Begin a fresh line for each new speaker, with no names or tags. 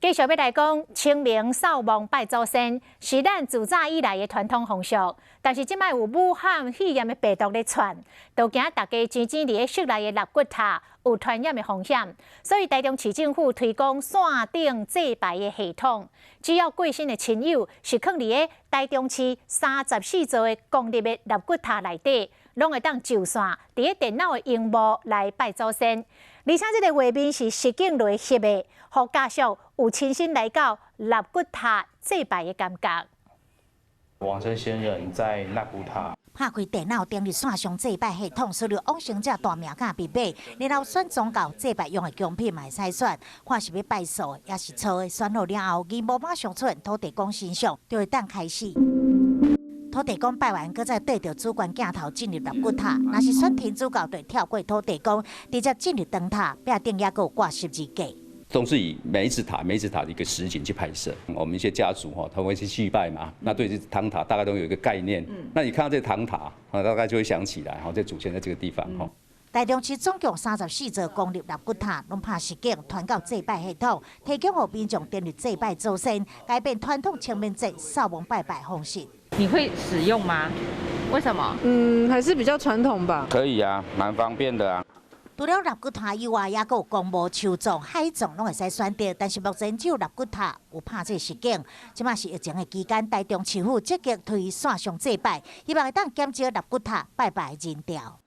繼續欲來講，清明掃墓拜祖先是咱自早以來的傳統風俗，但是這擺有武漢肺炎的病毒咧竄，都驚大家擠擠佇咧室內的納骨塔有傳染的風險，所以台中市政府推廣線頂祭拜的系統，只要過身的親友是囥佇咧台中市34座的公立的納骨塔內底，攏會當就線佇咧電腦的螢幕來拜祖先。而且這個畫面是實景來翕的，予家屬有親身來到納骨塔祭拜的感覺。
往生先人在納骨塔。
拍開電腦，登入線上祭拜系統，輸入往生者大名佮密碼，然後選宗教祭拜用的供品嘛會使選，看是欲拜素抑是素的，選好了後，螢幕馬上出土地公神像，就會當開始。土地公拜完，閣再對著主觀鏡頭進入納骨塔。若是選天主教，就跳過土地公，直接進入燈塔，壁頂猶閣有掛十字架。
都是以每一隻塔、每一隻塔的一個實景去拍攝。我們一些家族哈，他會去祭拜嘛，那對這唐塔大概都有一個概念。那你看到這個唐塔，啊，大概就會想起來，哈，這祖先在這個地方，哈。
台中市總共34座公立納骨塔，攏拍實景傳到祭拜系統，提供予民眾登入祭拜祖先，改變傳統清明節掃墓拜拜方式。
你會使用嗎？為什麼？
嗯，還是比較傳統吧。
可以啊，蠻方便的啊。
除了納骨塔以外，猶閣有公墓、樹葬、海葬，攏會使選擇。但是目前只有納骨塔有拍這實景。這擺是疫情的期間，台中市府積極推線上祭拜，希望會當減少納骨塔拜拜的人潮。